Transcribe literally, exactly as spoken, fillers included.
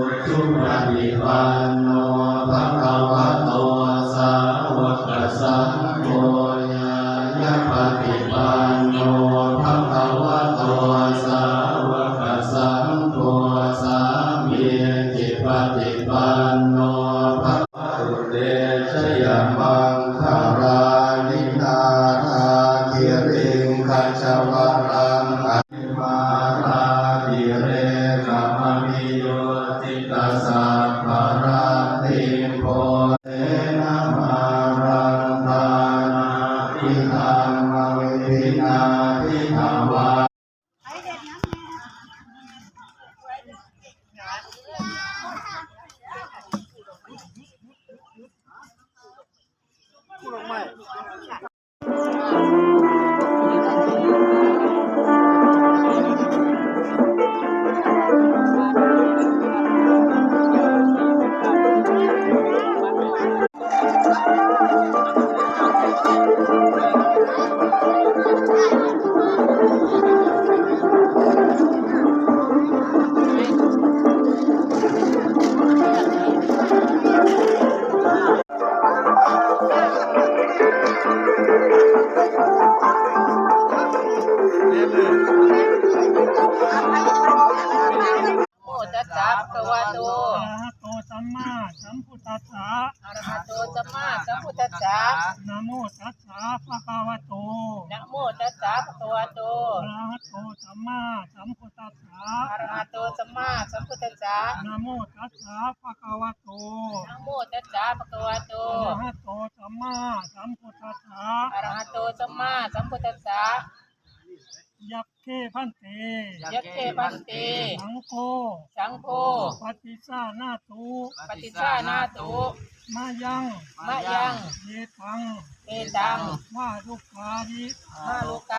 Supaṭipanno bhagavato sāvakasaṅgho, ñāyapaṭipanno bhagavato sāvakasaṅgho, sāmīcipaṭipanno bhagavato te jayamaṅgalāni. Nāḷāgiriṃ gajavaraṃ mārātirekamabhiyujjhitasabbarattiṃ, ghorampanāḷavakamakkhamathaddhayakkhaṃ, bhūtena māraṃ dānādidhammavidhinā jitavā. Namo tassa bhagavato arahato sammāsambuddhassa. Arahato sammāsambuddhassa. Namo tassa bhagavato. Namo tassa bhagavato arahato sammāsambuddhassa. Arahato sammāsambuddhassa. Namo tassa bhagavato. Namo tassa bhagavato arahato sammāsambuddhassa. Arahato sammāsambuddhassa. Yagghe bhante. Yagghe bhante. Saṅgho. Saṅgho. Paṭijānātu. Paṭijānātu. Mayaṃ. Mayaṃ. Etaṃ. Etaṃ. Varukkāli. Varukkā.